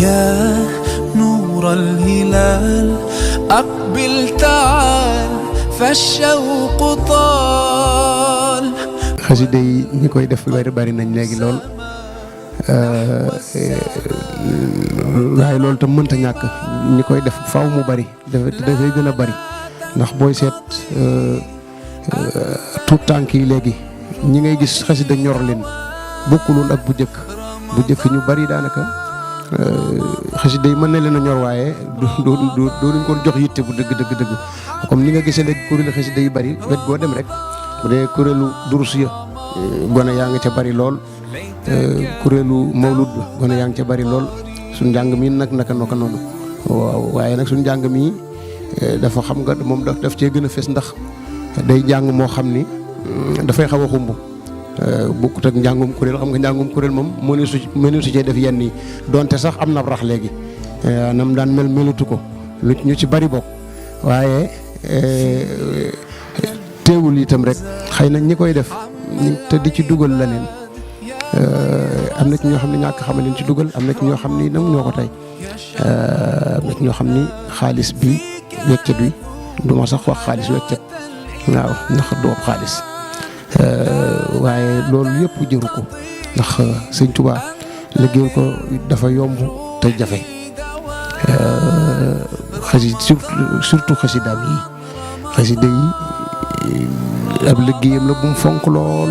يا نور الهلال أقبل تعال فالشوق طال. xasida yi ñi koy def bari nañ léegi lool waaye loolu tam mënta ñàkk ñi koy def faaw mu bari dafay gën a bari ndax booy seet tout tànk yi léegi ñi ngay gis xasida ñor leen bokkuloon ak bu njëkk ñu bari daanaka xasida yi mën na leen a ñor waaye doonuñ ko jox yitte bu dëgg comme ni nga gisee léegi kuréelu xasida yu bari wet goo dem rek bu dee kuréelu durus ya gone yaa ngi ca bari lool kuréelu mawlud ba gone yaa ngi ca bari lool suñ njàng mi nag naka noonu waaw waaye nag suñ njàng mi dafa xam nga moom daf cee gën a fes ndax day njàng moo xam ni dafay xaw a xumb bokkut ak njàngum kuréel xam nga njàngum kuréel moom mënu su cee def yenn yi donte sax am na rax léegi nam daan melutu ko lu ñu ci bari bokk waaye teewul itam rek xëy na ñi koy def te di ci dugal leneen am na ci ñoo xam ne ñàkk xam leen ci dugal am na ci ñoo xam ni nag ñoo ko tey am na ci ñoo xam ni xaalis bi weccet wi du ma sax wax xaalis weccet waaw ndax du ab xaalis waaye loolu yëpp jëru ko ndax sëñ Tuubaa liggéeyal ko dafa yomb te jafe surtout xasidaam yi xasida yi ab liggéeyam la bu mu fonk lool